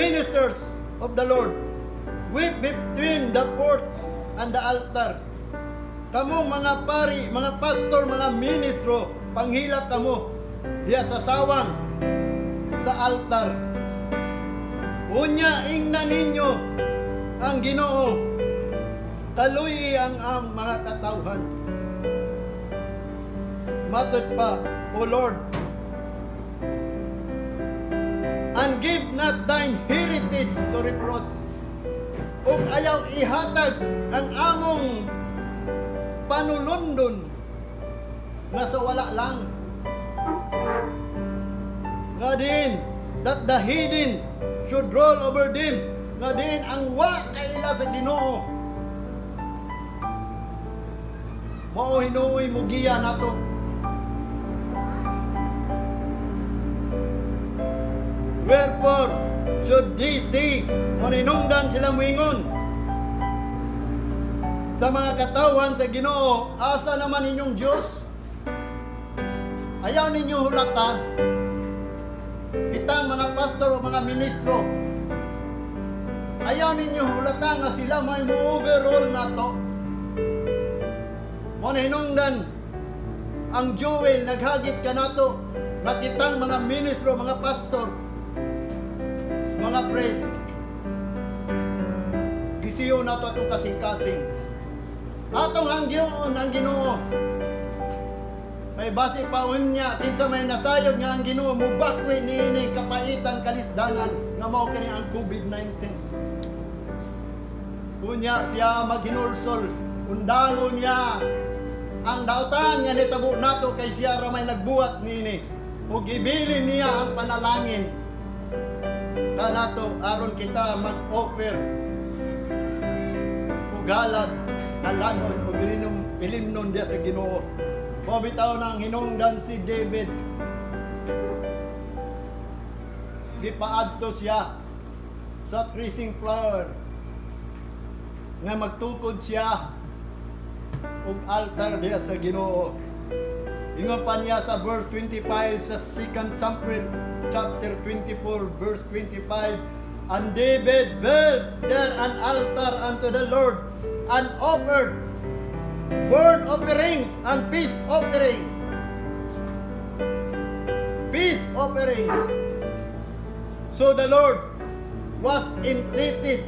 ministers of the Lord, wait between the porch and the altar. Kamo mga pari, mga pastor, mga ministro, panghilak kamo diya sa sawang sa altar. Unya ingna ninyo ang Ginoo, kaluy ang mga katawhan. Matod pa, O Lord, and give not thine heritage to reproach. Ug ayaw ihatag ang among panulundon nga sa wala lang. Nga din, that the heathen should rule over them. Nga din ang wa kaila sa Ginoo. Mao hinuoy mo giya nato. Wherefore should they say, maninungdan sila muingon sa mga katawan sa Ginoo, asa naman inyong Diyos? Ayaw ninyo hulata, kitang mga pastor o mga ministro, ayaw ninyo hulata nga sila may mo-overall nato. Mo hinungdan ang Joel naghagit kanato nga kitang mga ministro, mga pastor, mga priests, gisiyo nato atong kasing-kasing. Atong hangyoon ang Ginoo. May base pa unya kinsa may nasayod nga ang Ginoo mubakwi niini kapaitan kalisdanan nga mao kini ang COVID-19. Unya siya maghinulsol, undangon niya ang dautan nga nitabo nato kay siya ra may nagbuhat niini. Ug ibilin niya ang panalangin kanato aron kita mag-offer ug halad kalanon ug linom ilimnon diya sa Ginoo. Mao bitaw nang hinungdan si David, gipaadto siya sa threshing floor nga magtukod siya og altar diya sa Ginoo. Ingon pa niya sa verse 25 sa 2 Samuel chapter 24 verse 25, and David built there an altar unto the Lord and offered burnt offerings and peace offering. Peace offerings. So the Lord was entreated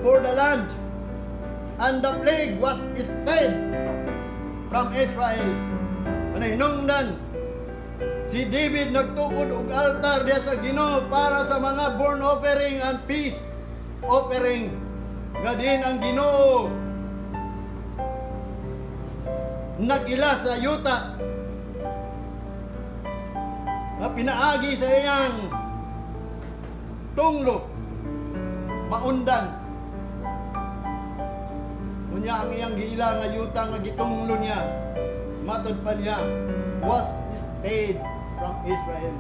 for the land, and the plague was stayed from Israel. Ano hinungdan, si David nagtukod og altar diya sa Ginoo para sa mga burnt offering and peace offering. Nga din ang Ginoo nag-ila sa yuta nga pinaagi sa iyang tunglo maundan. Unya ang iyang giila nga yuta nga gitunglo niya, matod pa niya, was stayed from Israel.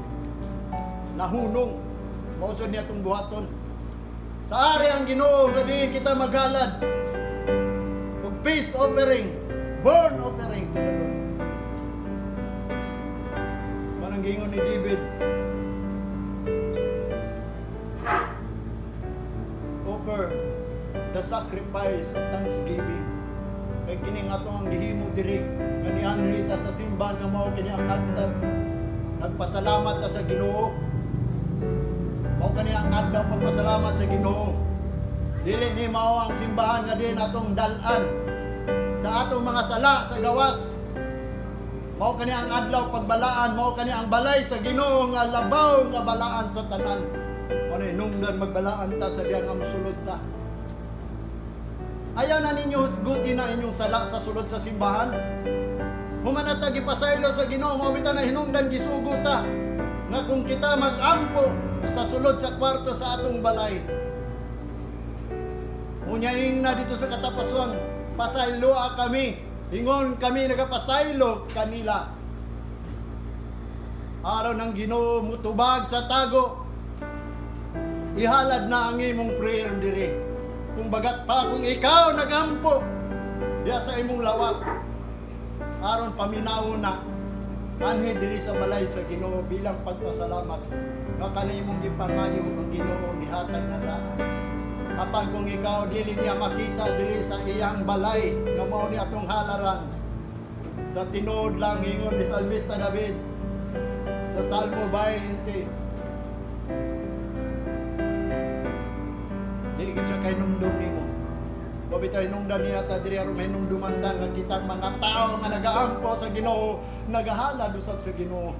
Nahunong. Mausod niya itong buhaton. Sa ari ang Ginoo nga diin kita maghalad og peace offering, burnt offering to the Lord. Manang gingon ni David, offer the sacrifice of thanksgiving. Kay kini nga atong ang gihimo diri nga nianhi ta sa simbahan nga mao kini ang altar. Nagpasalamat ta sa Ginoo. Mao kani ang adlaw pagpasalamat sa Ginoo. Dili ni mao ang simbahan nga din atong dal-an sa atong mga sala sa gawas. Mao kani ang adlaw pagbalaan, mao kani ang balay sa Ginoo nga labaw nga balaan sa tanan. Mao ni nungdan magbalaan ta sa diya nga mosulod ta. Ayaw na ninyo husgutin na inyong sala sa sulod sa simbahan. Human na ta gipasaylo sa Ginoo, mao bitaw na hinungdan gisugo ta nga kung kita magampo sa sulod sa kwarto sa atong balay. Unya na dito sa katapusan, pasayloa kami. Ingon kami nagapasaylo kanila. Araw ng Ginoo mutubag sa tago. Ihalad na ang imong prayer diri. Kung bagat pa kung ikaw nagampo diya sa imong lawak, aron paminaw na anhi diri sa balay sa Ginoo bilang pagpasalamat. Nga kanimong gipangayo ang Ginoo nihatag na daan. Apan kung ikaw dili niya makita diri sa iyang balay nga mao ni atong halaran, sa tinuod lang ingon ni Salmista David sa Salmo 20, di gid siya kahinumdum nimo. Wa bitaw hinungdan niya ta diri aron mahinumduman ta nga kitang mga tawo nga nagaampo sa Ginoo, nagahalad usab sa Ginoo.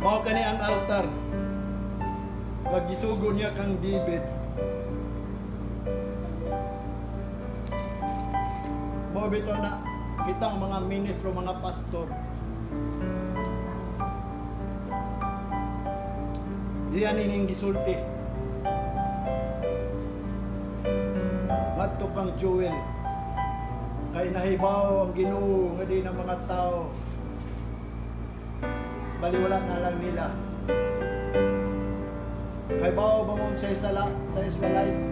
Mao kani ang altar nga gisugo niya kang David. Mao bitaw na kitang mga ministro, mga pastor, diyan ining gisulti ngadto kang Joel, kay nahibaw ang Ginoo nga di na mga tao baliwala na lang nila. Kay bawo ba mo sa sala sa Israelites?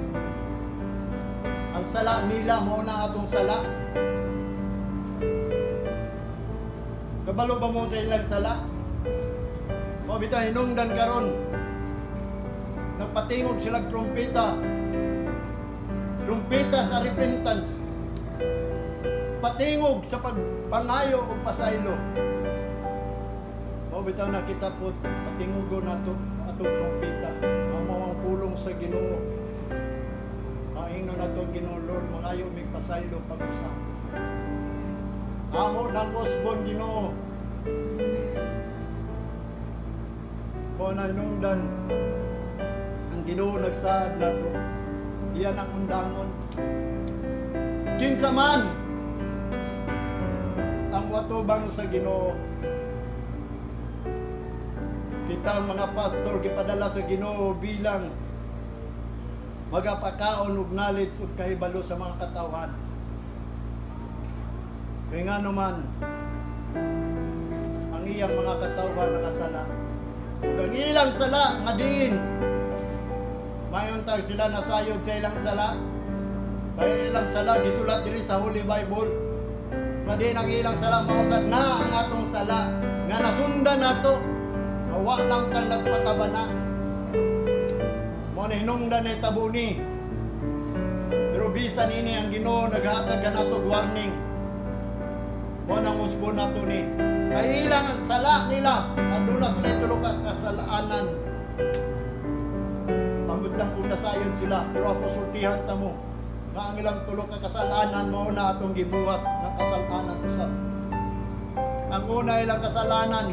Ang sala nila mao na atong sala. Kabalo ba mo sa ilang sala? Mao bitaw hinungdan karon. Nagpatingog sila trumpeta. Trumpeta sa repentance. Patingog sa pagpangayo og pasaylo. Mao bitaw na kita po patingogo nato atong trumpeta. Ang mga pulong sa Ginoo. Ang ingnon nato ang Ginoo, Lord, mangayo mig pasaylo pag-usap. Amo ng usbon Ginoo. Mao na hinungdan ang Ginoo nagsaad nato. Iyan ang undangon. Kinsa man ang watubang sa Ginoo. Kita ang mga pastor gipadala sa Ginoo bilang magapakaon og knowledge ug kahibalo sa mga katawhan. Kaya nga naman, ang iyang mga katawhan nakasala. Ug ang ilang sala nga diin, mayon tag sila nasayod sa ilang sala. Kaya ilang sala gisulat diri sa Holy Bible. Nga diin ang ilang sala mausad na ang atong sala nga nasundan nato. Nga wa lang tang nagpatabana. Mao na hinungdan ni tabuni. Pero bisan ini ang Ginoo naghatag kanato og warning. Mao nang usbon nato ni. Kay ilang ang sala nila, aduna sila tulo ka kasalanan. Pamot lang kung nasayod sila, pero ako sultihan ta mo nga ang ilang tulo ka kasalanan mao na atong gibuhat nga kasalanan usab. Ang una ilang kasalanan,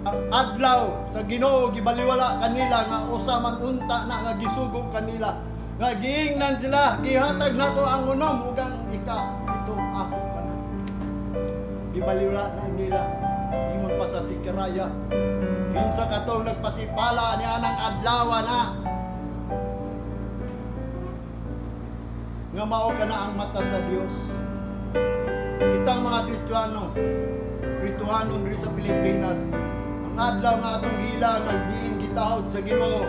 ang adlaw sa Ginoo gibaliwala kanila nga usa man unta na nga gisugo kanila. Nga giingnan sila, gihatag nato ang unom ug ang ika, ito ako kana. Gibaliwala na nila ingon pa sa Sikaraya. Kinsa katong nagpasipala ni anang adlaw na nga mao kana ang mata sa Dios. Kitang mga Kristiyano, Kristohanon diri sa Pilipinas, ang adlaw nga atong gila nga diin gitahod sa Ginoo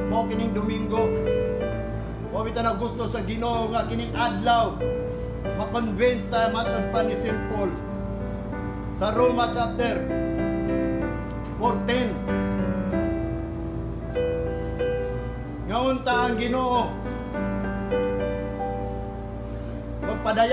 mao kining Domingo. Wa bitaw na gusto sa Ginoo nga kining adlaw ma-convince ta matod pa ni Saint Paul sa Roma chapter 14. Nga unta ang Ginoo magpadaya